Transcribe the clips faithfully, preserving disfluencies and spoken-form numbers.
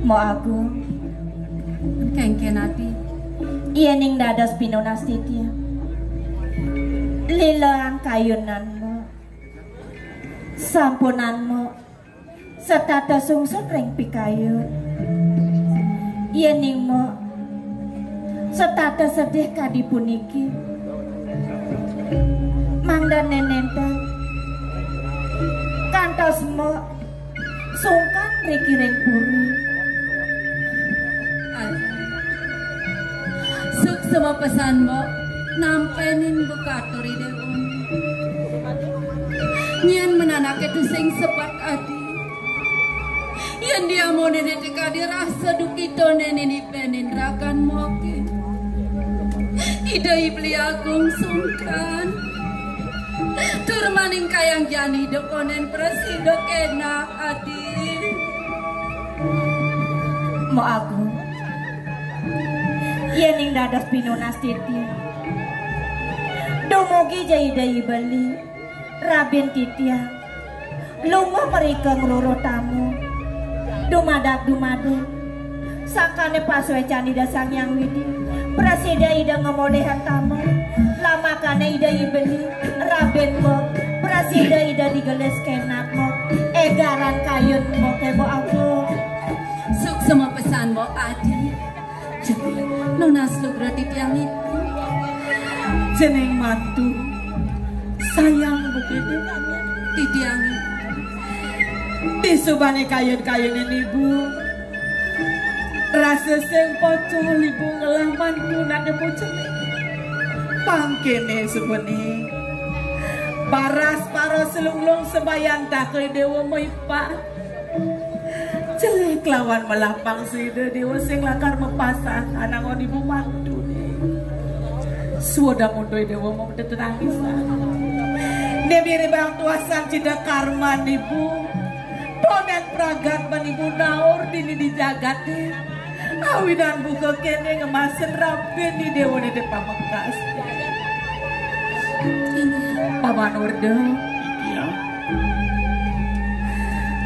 Mo Agung, kéngkén ati. Yéning dados pinunas titiang, lileang kayunan Mo. Sampunan Mo setata sungsut ring pikayun. Yéning Mo setata sedih kadi puniki, mangdané nénten kantos Mo sungkan riki ring puri. Suksma pesan Mo, nampénin buka aturi déwa. Nyén menanaké tusing sepat adi. Yén diamoné kadi rasa dukitané ninipenin ragan Mo ké. Ida I Beli Agung sungkan. Tur maning kayang jani dekonen prasida kénak adi. Mo Agung, yéning dados pinunas titiang, dumugi ja Ida I Beli, rabin titiang lunga mrika ngruruh tamu. Dumadak-dumadak, sangkané pasuécan Ida Sang Hyang Widhi, prasida Ida ngamolihang tamu. Lamakané Ida I Beli, rabin Mo, prasida Ida digelis kénak Mo, égaran kayun Mo ké Mo Agung. Suksma pesan Mo adi. Jeneng nunas lugra titiang ibu. Jeneng mantu sayang bukit titiang ibu. Disubané kayun-kayunan ibu, rasa sing pocol ibu ngelah mantu nak ibu jeneng. Pangkéné subané paras-paras selunglung sebayan také déwa maipa. Jelé kelawan melapang sida déwa sing lakar mapasang anangon ibu mantuné. Suwedang munduh déwa memetet tangisan. Né miribang tuasan cida karman ibu. Tonen pragat ban ibu naur dini di jagaté. Awinan buka kéné ngemasin rabin di déwané di pamekas. Paman Urda. Iya.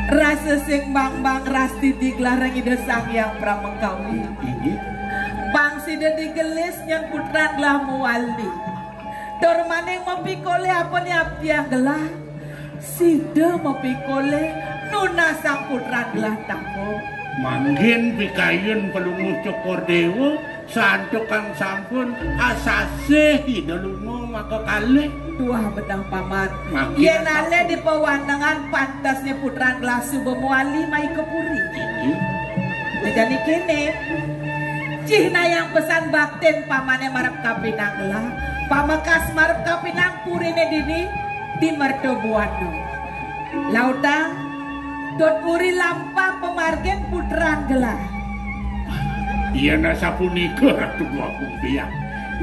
Rasa sing bangbang rasti diglarang Ida Sang Hyang Pramengkawi. Inggih. Pang sida digelis nyang putran gelah muali. Tur maning mapikolih apa ni abdiang gelah. Sida mapikolih nunasang putran gelah tangkuk. Mangkin pikayun Palungguh Cokor Déwa santukan sampun asasih Ida lunga maka kalih. Tuah benah paman. Mangkin yén asapun alih di pawanengan pantes ni putran gelah suba muali mai ka puri. Inggih. Jani kéné, cihnayang pesan baktin pamané marep kapinang gelah, pamekas marep kapinang puriné dini di Merta Buana. Lautang, dot uri lampah pamargin putran gelah. Yén asapunika Ratu Agung Biang,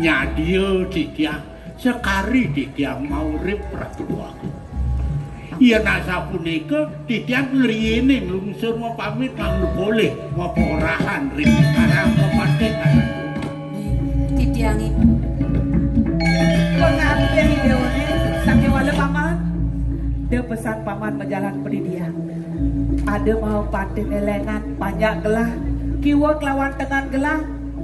nyadia titiang sekari titiang maurip Ratu Agung. Yén asapunika titiang ngriyinin lungsur mapamit mangda polih maporahan ring sekarang mapatih. Titiang ibu. Pangapih déwané sakéwala paman. Da pesan paman majalan padidian. Ada mau patin elengan panjak gelah, kiwa kelawan tengan gelah,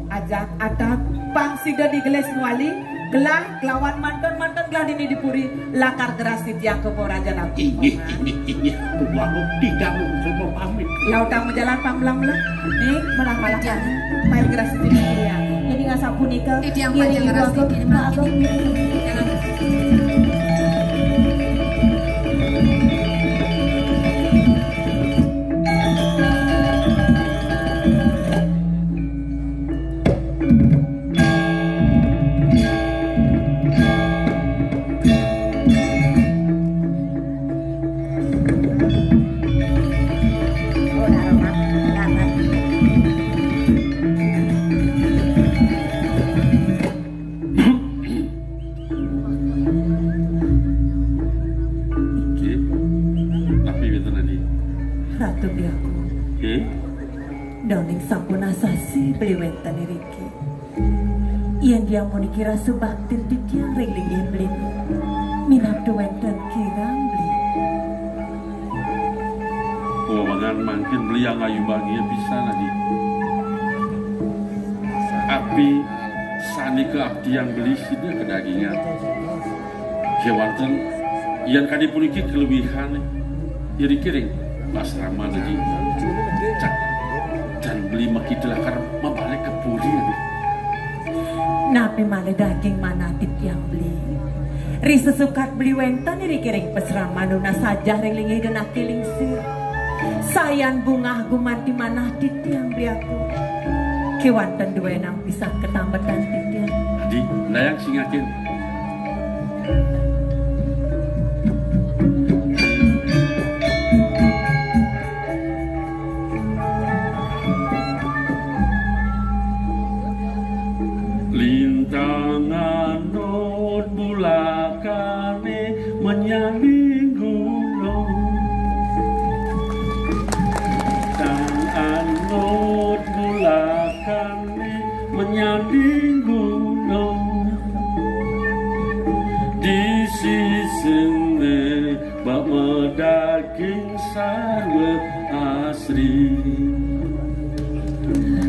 ajak atap, pang sida digelis muali, gelah kelawan manten-manten gelah dini di puri, lakar geras titiang ka Porajan Agung. Inggih, inggih, inggih. Tuanku tidak mau semua pamit. Lautang majalan pamlem lah. Nih, malah-malah. Titiang. Main geras titiang. Jadi nggak sapunika. Titiang ngiring panjang geras ibu titiang. Agung. Nggih. Napi wénten, Adi? Ratu Biaku. Nggih. Daning sampun asasi beli wénten iriki. Yén dia puniki rasa baktin titiang ring linggih beli. Minab wénten kirang beli. Wewengan mangkin beli angayu bagia pisan, Adi. Api sané kaabdian beli sida kadagingan. Kéwanten yén kadi puniki kaluihané, irikiring pasraman, Adi. Cak, jan beli makita lakar mabalik ka puri, Adi. Napi malih daging manah titiang beli? Ri sesukat beli wénten irikiring pasraman nunas sajah ring linggih Ida Anaké Lingsir. Sayan bungah gumanti manah titiang beli aku. Kéwanten duénang pisan katambetan titiang. Adi, ndayang singakin. Lintang anut bulakané menyanding gunung. Lintang anut bulakané menyanding gunung. Di sisiné bak madaging sarwa asri.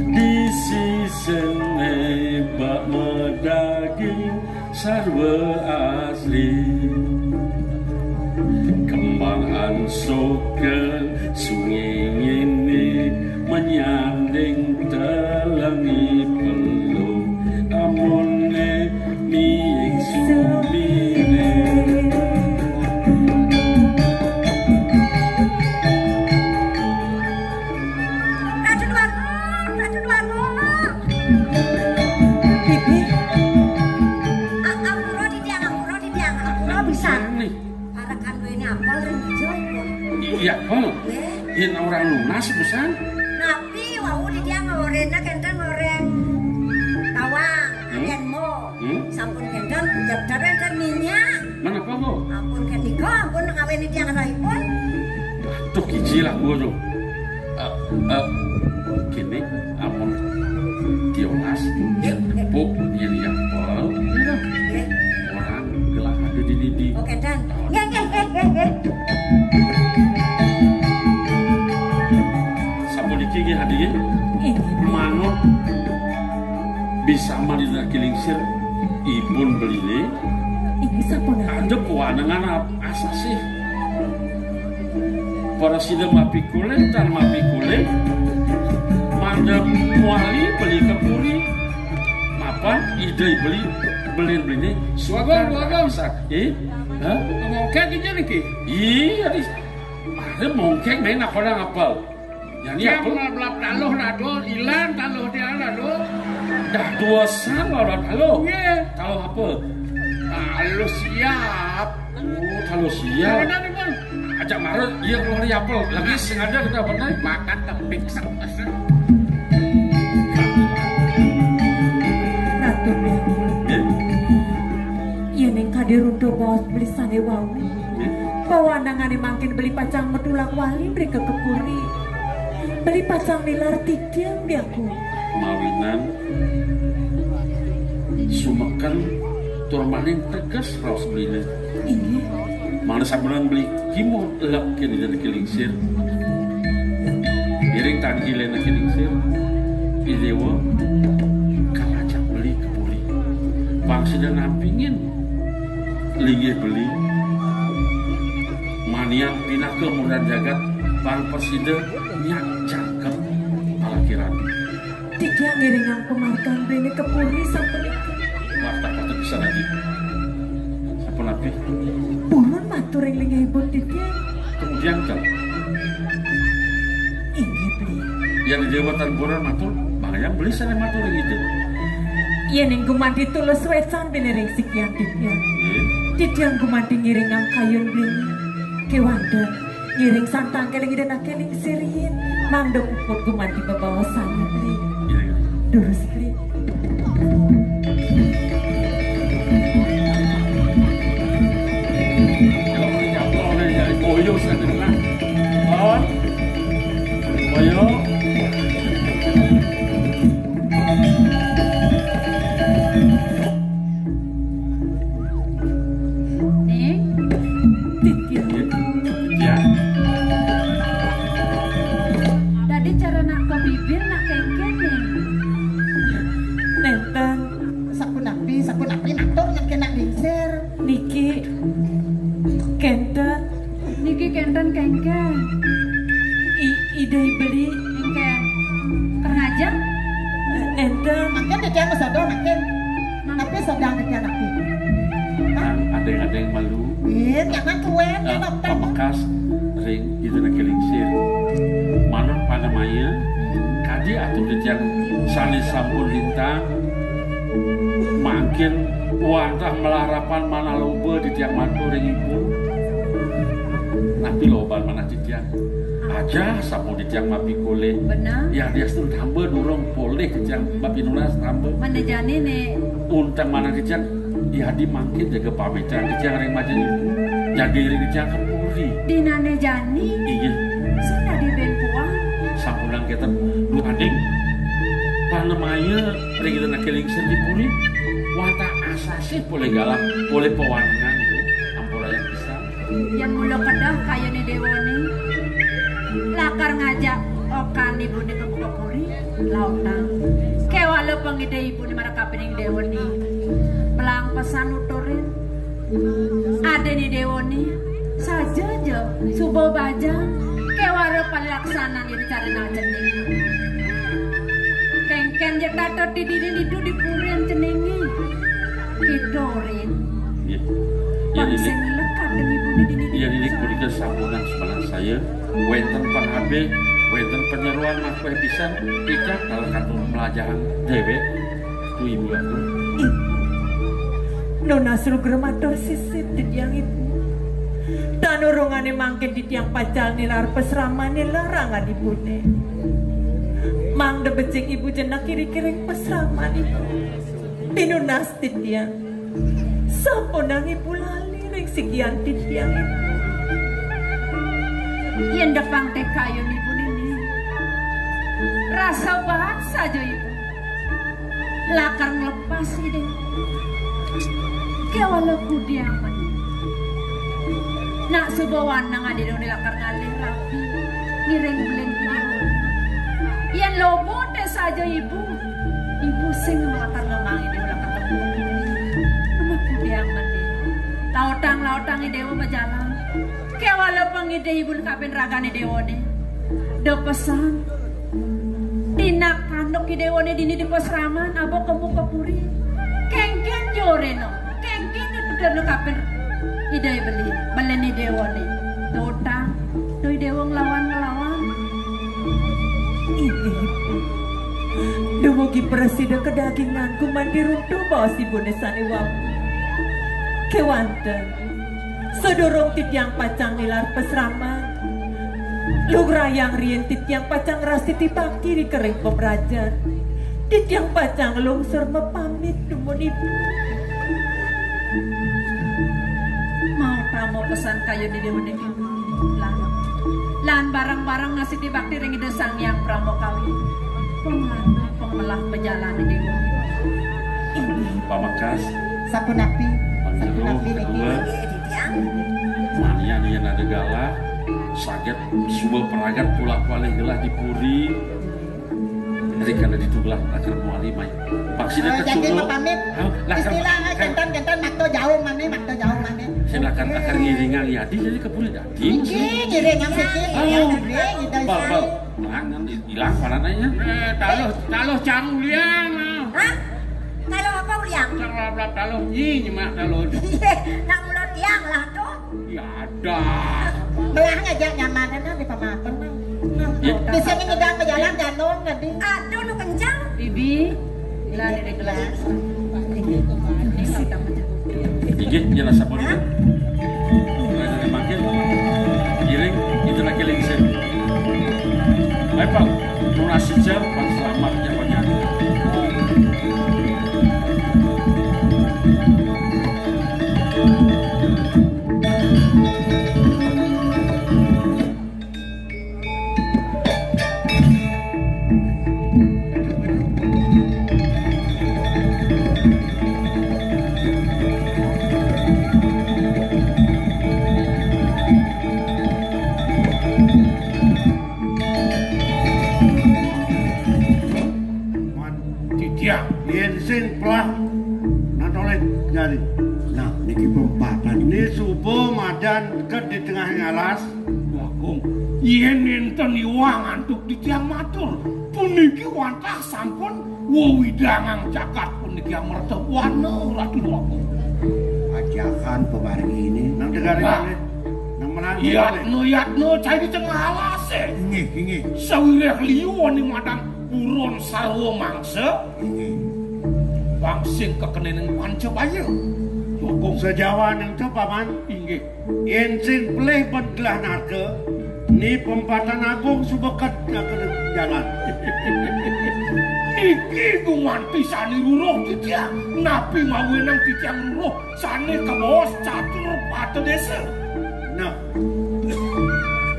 Di sisiné bak madaging sarwa asri. Kembang ansuka sungi ngini menyanding telengi pelung. Amuné miing suminé. Ratu Dwagung, Ratu Dwagung. Bibi. A-, ampura titiang, ampura titiang, ampura pisan. Nih. Parekan duwéné apel ring dija. Iya, apel. Nggih. Yén ora nunas pisan. Napi wau titiang ngoréngna kénten ngoréng bawang, hmm? Yén mo. Hmm? Sampun kénten, jabdar wénten minyak. Menapa, Bu? Ampun, kénika, ampun ngawini tiang rahipun. Aduh, kiji lah, Bu, tuh. Eh, eh, kéné, ampun tiang nunas. Nggih, nggih. Bu, nyeri apel. Nggih. Orang gelah ada di didi. Oh, kénten. Nggih, nggih, nggih, nggih, nggih. Sapuniki nggih, Adi, nggih. Inggih. Manut bisaman Ida Anaké Lingsir, ipun beliné. Inggih, sapunapi? Ada pawanengan ap-, asasih. Prasida mapikolih, tan mapikolih. Mangda mawali beli ka puri. Mapan Ida beli, belin beliné. Bagong, bagong. Eh? Hah? Mongkek aja niki. Iya, di. Ada mongkek main apa nang apel? Yang ini tiang apel? Melap-melap taluh, Ratu, ilang taluh tiang, Ratu. Dah dua sang lah, Ratu. Halo. Nggih. Taluh apa? Taluh siap. Oh, taluh siap. Benar, benar. Ajak marut, iya keluar di apel. Lagi sengaja kita apa, Nay? Makan tepik. Ratu Biang. Nggih. Yén ing kadi runtuh baos beli sané wau. Nggih. Pawanengané mangkin beli pacang matulak wali mrika ka puri. Beli pacang nilar titiang biaku. Mawinan sumeken tur maning teges raos beliné. Inggih. Mangda sabenerang beli kimun lek kéné Ida Anaké Lingsir. Iring tangkilé Ida Anaké Lingsir. Idéwa kal ajak beli ka puri. Pang sida nampingin linggih beli. Manian pinaka murdan jagat, pang prasida nyak jangkep palaki rabi. Titiang ngiringang pamargan beliné ka puri sapunika. Wah, tak patut bisa lagi. Sapunapi? Purun matur ring linggihipun titiang. Kemudian kan? Inggih, beli. Yang di Jawa Tan purun matur, makanya beli sané matur ring Ida. Yén ing gumanti tulus wécan beliné ring sikian titiang. Nggih. Titiang gumanti ngiringang kayun beliné. Kéwanten ngiring santang kéling Ida Anaké Lingsir, mangda puput gumanti bebaosan, beli. Iya, iya. Durus, beli. Kalau mau nyapa, orang nyari koyo sana lah. Oh, koyo. Nih. Titiang. Ya. Titiang masodo, makin. Napi sodang titiang napi? Hah? Nang adéng-adéng malu. Ih, jangan tuén, eh, jangan pamekas ring Ida Naké Lingsir. Manut panemaya, kadi atur titiang sané sampun lintang, mangkin wantah malarapan manah loba titiang matur ring Ibu. Napi loban manah titiang? Ajah sampun titiang mapikolih. Benar. Yadiastun tamba durung polih titiang mapinunas tamba. Mana jani né? Unteng manah titiang, yadi mangkin jaga pamitan titiang ring majeng Ibu. Jaga iring titiang ka puri. Dinané jani? Inggih. Sing dadi ben puang. Sampunang kénten, duaning panemaya ring Ida Naké Lingsir di puri. Wantah asasih polih galah, polih pawanengan Ibu. Ampurayang pisan. Yén mula kedah kayuné déwané, lakar ngajak okan ibuné ka puri, lautang. Kéwala pangidih ibuné marakapining déwané. Pelang pesan nuturin. Adéné déwané, saja ja, suba bajang, kéwala palaksanan yen cara nang cening. Kénkén ja tatot di diri nidu di puri ceningé. Kéto, Rin. Iya. Iya, Bang Nini. Sing lekat demi budi dini. Iya, Nini, punika sampunang semana saya. Wénten pangabih, wénten panyeroan makuéh pisan, titiang taler katur mlajahang déwék. Tu Ibu aku. Ibu. Nunas lugra matur sisip titiang Ibu. Tan urungané mangkin titiang pacang nilar pasramané larangan ibuné. Mangda becik Ibu jenek iri-iring pasraman Ibu. Pinunas titiang. Sampunang Ibu lali ring sikian titiang Ibu. Yén depang té kayun Ibu nini. Rasa baat saja Ibu. Lakar nglepas idih. Kéwala kudiang mani. Nak suba wanang adina lakar ngalih rabi. Ngiring belin idih. Yén loba té saja Ibu. Ibu sing lakar ngemang idih lakar tepuk. Anak kudiang mani. Lautang-lautang idih majalan. Kéwala pangidih Ibu kapin ragané déwané. Da pesan. Tinak tanduk idéwané dini di pasraman, aba kemu ka puri. Kénkén joréna, kénkén dipedana kapin Ida beli, belin idéwané. Tutang, tu idéwa nglawan-nglawan. Inggih, Ibu. Dumugi prasida kadagingan gumanti runtuh baos ibuné sané wau. Kéwanten. Sadurung titiang pacang nilar pasraman, lugrayang riin titiang pacang ngrastiti bakti ri kering pamrajan. Titiang pacang nglungsur mapamit dumun Ibu. Mau pamo pesan kayun di déwa niki. Lan, lan bareng-bareng ngrastiti bakti ring Ida Sang Hyang Parama Kawi. Panglantur, pangmelah pajalan di déwa. Inggih. Pamekas. Sapunapi? Pangéro, sapunapi niki? Kedua. Manian yén ada galah, saget suba pragat pulah-palih gelah di puri. Rikana ditu gelah lakar muali mai. Paksi. Oh, dekat jadi suba. Mapamit. Hah? Lakar istilah, lakar. Kénten, kénten, makta jauh mané, makta jauh mané. Sing lakar, lakar ngiringang yadi, jadi ka puri dadi. Inggih, ngiringang siki. Oh. Inggih, ngiringang. Bal, bal. Mangan, ilang manananya. Eh, taluh, taluh cang uliang, ah. Hah? Taluh apa uliang? Cang laplap taluh, nyi, nyemak taluh. Iya, nak mulut tiang lah tuh. Ya ada. Belah ngajak nyaman, nah, di pamaten, nah. Nah, ya. Di sini ngidang ke jalan, jantung tadi. Aduh, nu kencang. Bibi, Inggih, nyén sapunika. Lain makin, iring, Ida Naké Lingsir. Baik, Pak. Nunas sija, Pak, selamat, ya, Pak, ya. Titiang, yén sing pelah natolih jari. Nah, niki pempatan. Ni suba madan deket di tengah alas. Bagong. Yén nénten iwang antuk titiang matur, puniki wantah sampun wewidangang jagat puniki amerta buana Ratu Déwa Agung. Ajakan pamargi ini. Nang negara Nah. Ini, nang menang Yatna, yatna, cai di tengah alasé. Inggih, inggih. Sawiréh liu ané madan buron sarwa mangsa. Inggih. Bang sing kekenéning panca baya. Agung. Sajawaning to, Paman. Inggih. Yén sing pelih ban gelah narka, ni pempatan agung suba ket jalan. Niki gumanti sané ruruh titiang, napi mawinan titiang ruruh sané kabaos catur pata désa. Nah,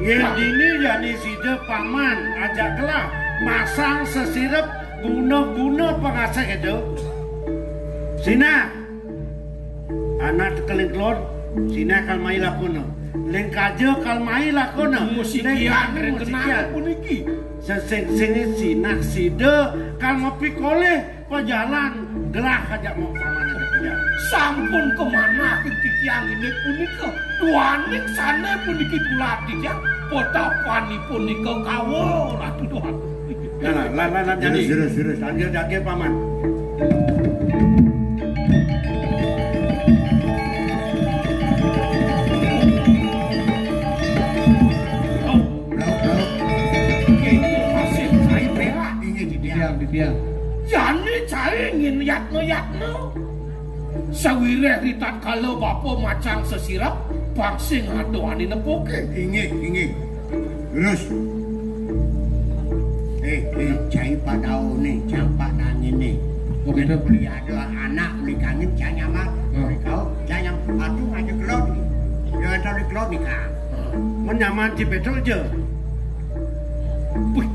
yén dini jani sida Paman ajak gelah masang sesirep guna-guna pangasih itu. Sinah, anak tekeling telur, sinah kal mai lakuna. Ling kaja kal mai lakuna. Musikian Ling ring musikian. Kenang puniki. Sesing sini sinah sida kal mapikolih pajalan gelah aja mau paman aja punya. Sampun kemanah titiang indik punika. Duaning sané puniki tulad titiang. Potapanipun nika kawa Ratu Déwa Agung. Nah, nah, lan, lan, lan, jani. Jurus, jurus, jurus. Jagir, jagir, Paman. Lauk, lauk. Inggih, masih cai perak. Inggih, titiang, titiang. Jani cai ngin yatna-yatna. Sawiréh ritatkala bapa macang sesirep, pang sing ada ané nepuké. Inggih, inggih. Terus. Eh, eh, cai padaoné, campak nanginé. Oh, gitu. Beli ada anak, beli kangin, cai nyaman. Hmm. Beli kau, cai nyam-, aduh, aja gelot. Ya, ada di gelot nih, Kang. Men nyaman ci Pétruk aja. Wih,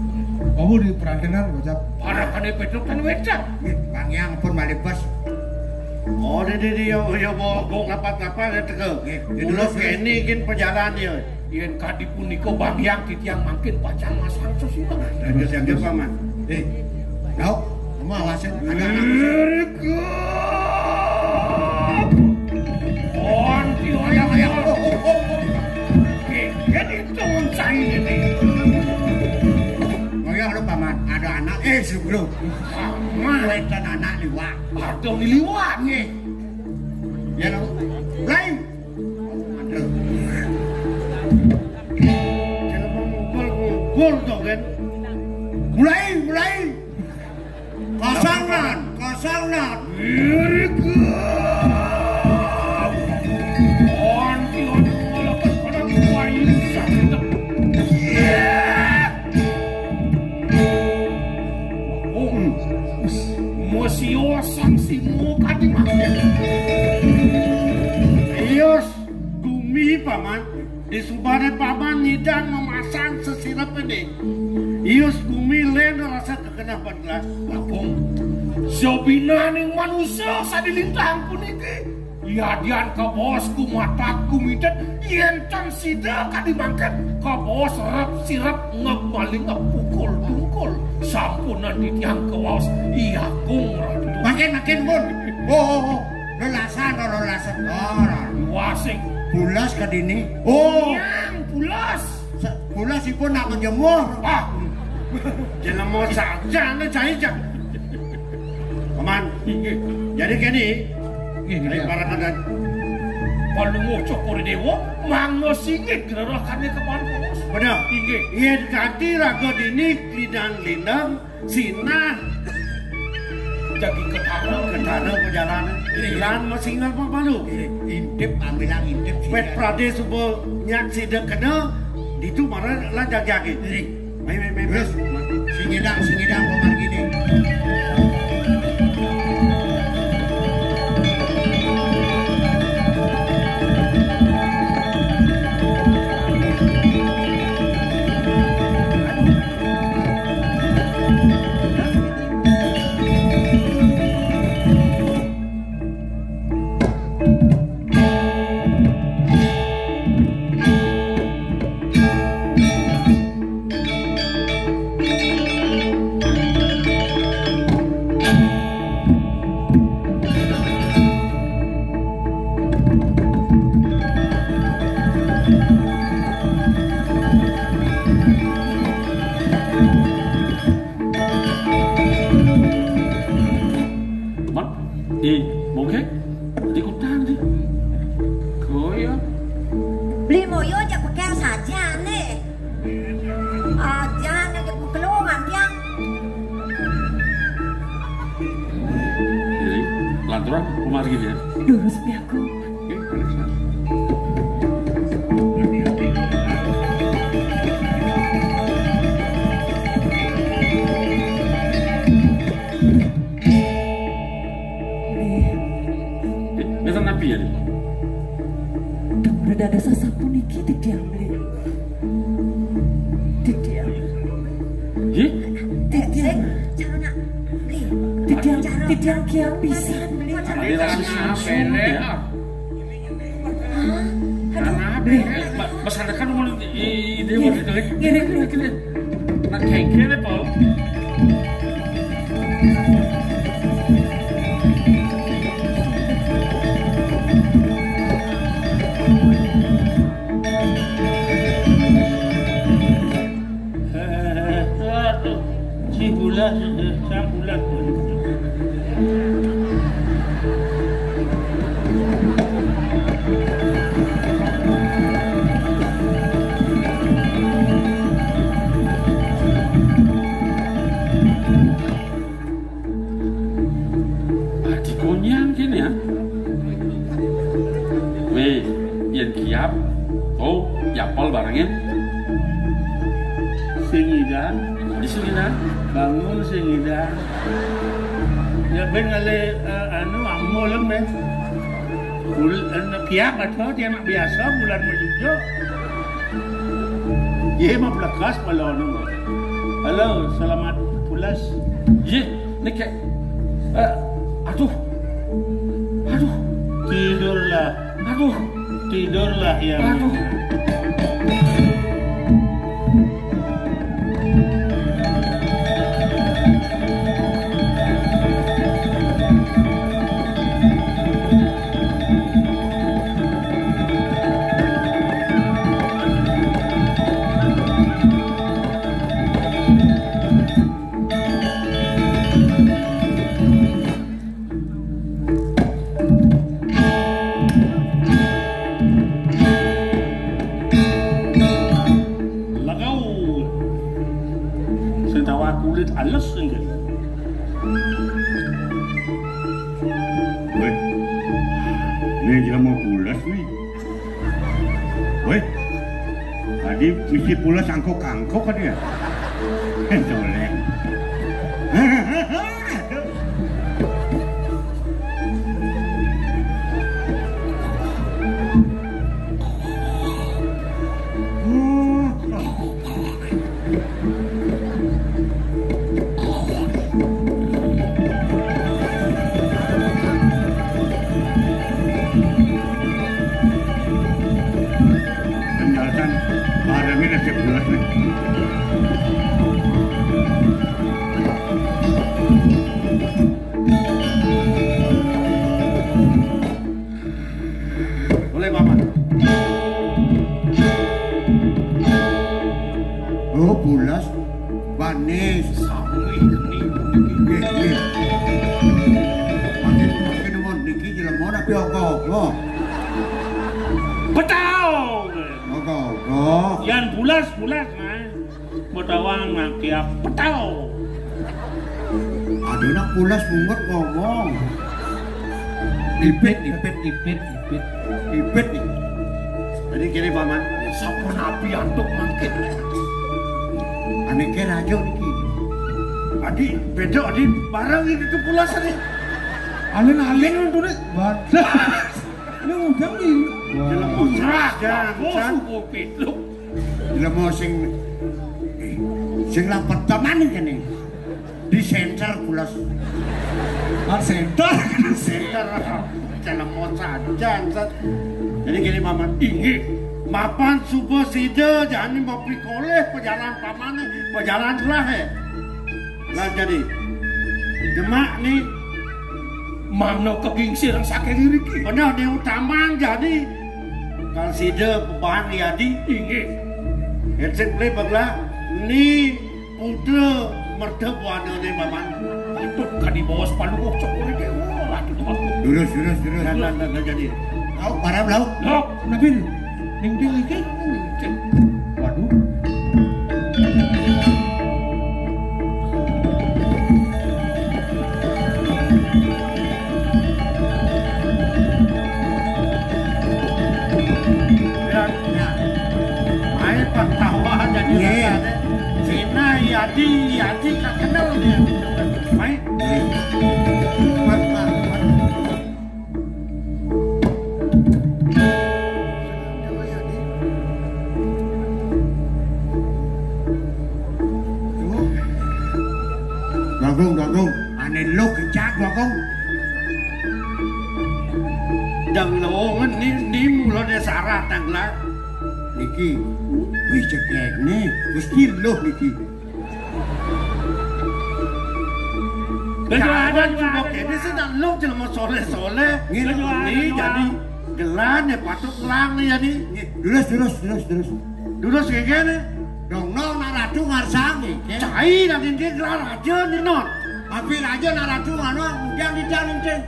kamu di perantenan, bocah. Parah kan Pétruk kan wétan. Bang Yang pun malih bos. Oh, di, di, di, yo, yo, bo, bo, ngapa-ngapa, ya, teka. Nggih, nggih, terus, terus. Kéné gin perjalanan, ya. Yén kadi punika Bang Yang titiang mangkin pacang masang sesirep. Jaga, jaga, Paman. Eh, Daud, kamu awasin, ada anak. Erga. Anti, ayah, ayah. Oh, oh, oh, oh. Oke, jadi itu saya ini. Oh ya, lu, Paman, ada anak. Eh, sebelum. Paman. Wétan anak liwat. Ada liwat. Nggih. Ya, lo. Lain. Aduh. Jangan mau ngumpul-ngumpul to, kan. Mulai, mulai. Kosongan, kosongan. Anti orang malah pada main sakit. Oh, masih osang si muka di mati. Iya, gumi, Paman. Di subané Paman nyidang memasang sesirep ini. Iya, gumi lén rasa kekenah ban gelas. Bagong. Sabinaning manusa sadilintang puniki. Yadian kabaos gumatak gumidet, yén tan sida kadi mangkin, kabaos rep sirep ngeb maling ngeb pukul tungkul. Sampunan titiang kawaos, Iya Agung Ratu. Makin, makin, pun. Oh, oh, oh. Lelasan, oh, lelasan. Oh, Ratu. Wasik. Pulas kadini. Oh. Yang pulas. Sa-, kula sipun nak menjemur. Ah. Jelema saja anu cai jak. Paman. Inggih. Jadi kene. Inggih, ayo, inggih. Para kandan. Palungguh Cokor Dewa, mangga singit gererah kami kepan pos. Bener. Inggih. Yen kanti raga dini klidan lindang, sinah. Jagi ketara. Ketara perjalanan. Iya. Lan masih ingat Pak Palu. Iya. Intip, ambilang intip. Pet Prade suba nyak sida kena, ditu mara lan jagi-jagi. Iya. Mai, mai, mai, mai. Terus, sing ngidang, sing ngidang, Paman gini. Margi ya. Durus piyaku. Oke, Vanessa. Nggih. Eh, mboten napi ya, nggih? Dawuh dados sapuniki titiang, nggih. Titiang. Nggih? Titiang. Titiang, titiang kiam pisan, nggih. Ada rasa sasu, ya. Hah? Aduh. Nggih. Ma-, masyarakat umur i-, i-, ini umur itu, nggih. Nggih, nggih, nggih. Nggih. Nak kengkene, Pak. Aduh, si bulas, eh, sang bulas. Ah, dikonyang kene ya. Weh, yen kiap, oh, yapol barengin. Sing idan. Di sing idan. Bangun sing idan. Ya ben ngale, eh, anu, ambo lem, ben. Bul-, eh, kiap atau dia nak biasa bulan menuju. Ye mah blekas malah anu. Halo, selamat pulas. Ye, niki. Eh, aduh. Aduh. Tidurlah. Aduh. Tidurlah ya. Aduh. Lagau. Sing tawah kulit alus sing. Weh. Ini jelema pulas nih. Weh. Tadi mesti pulas angkok-angkok kan ya? Eh, soleh. Penjelasan barangnya nasib jelas nih. Boleh, Paman. Oh, bulas, panis. Sami geni. Nggih, nggih. Makin, makin nuwun niki jelema napi angka-angka? Betau. Angka-angka. Yan bulas, bulas, nah. Betawang nang tiap betau. Ada nak pulas bungut ngomong. Ipit, ipit, ipit, ipit. Ipit nih. Jadi gini, Paman. Sampun api antuk mangkin. Aneh ke raja niki. Adi, beda, Adi, barang ini tuh pulas, Adi. Alin-alin tuh nih. Badas. Ini udah nih. Wah. Jelema serah, jan, jan. Jelema sing, eh, sing lapet teman iki nih. Di center pulas. Ah, center. Center. Jelema saja, Sat. Jadi gini, Paman. Inggih. Mapan suba sida jani mapikolih pejalan pamane, pejalan telah, eh. Lah jadi. Demak nih. Mangno kegingsir saking iriki. Bener, ni utamang jadi. Kang sida bebahan yadi. Inggih. Ensik beli bagla. Ni putra merta buana ni, Paman. Patut kadi bawa sepuluh cokor dewa. Ratu tempat. Lurus, lurus, lurus. Dan, dan, dan, dan jadi. Lauk, parab, lauk. Lauk. Nabil. Ning-ning iki. Waduh. Adi, Adi, kenal dia. Mai. Bagong, Bagong. Ane lo kecak, Bagong. Dang lowongan ni, ni mula dia sarat dang lah. Niki, wis cekek ni, mesti lo niki. Betul, ada juga. Ini sih nak lo jelema soleh-soleh. Ngene. Ni jadi gelar ni patut lang ni jadi. Durus, durus, durus, durus. Durus kayak gini. Dong, no, nak ratu ngarsang ni. Cai nak ini gelar raja ni, non. Tapi raja nak ratu nganu, kemudian tidak mungkin.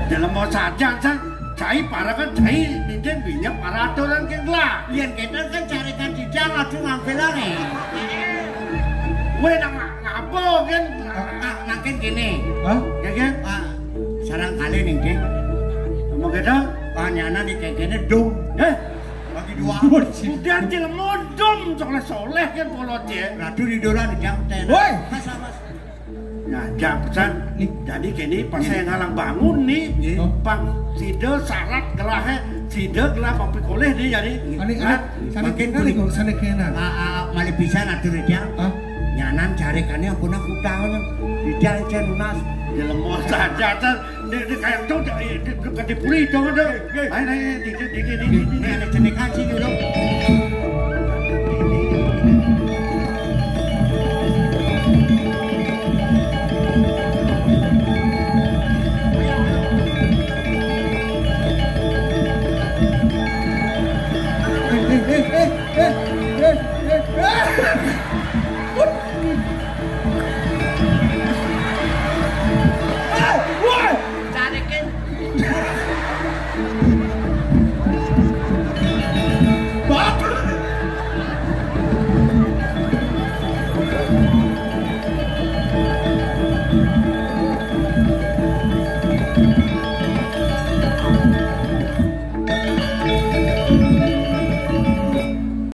Jelema saja, san. Cai para kan cai, ninten binya para aturan ke gelah. Yen kita kan carikan tidak, aduh, ngambil lagi. Weh, nang ngapa kan? Ah, ah, makin gini. Hah? Ya, ya. Ah, sarang kali ninten. Mau kita? Ah, nyana di kayak gini, dong. Eh? Bagi dua. Udah, jelema dong, soleh-soleh kan, polot ya. Ratu di dolan, jangan tena. Woi! Mas, mas. Nah, jam pesan. Nih. Jadi kini pas saya ngalang bangun ni, nggih, pang sida sarat gelahe, sida gelah pang pikolih ni jadi. Ane, ane, sane kene kok, sane kene. Ah, ah, malih pisan atur dia. Hah? Nyanan jarikane ampun aku tahu. Tidak aja lunas. Jelema saja, Tan. Di, di kayak tu, di, di, di, di puri tu, tu. Ayo, ayo, di, di, di, di, di, di. Ini ada jenis kaji ni, dong. Eh, eh, eh, eh, eh, eh, eh.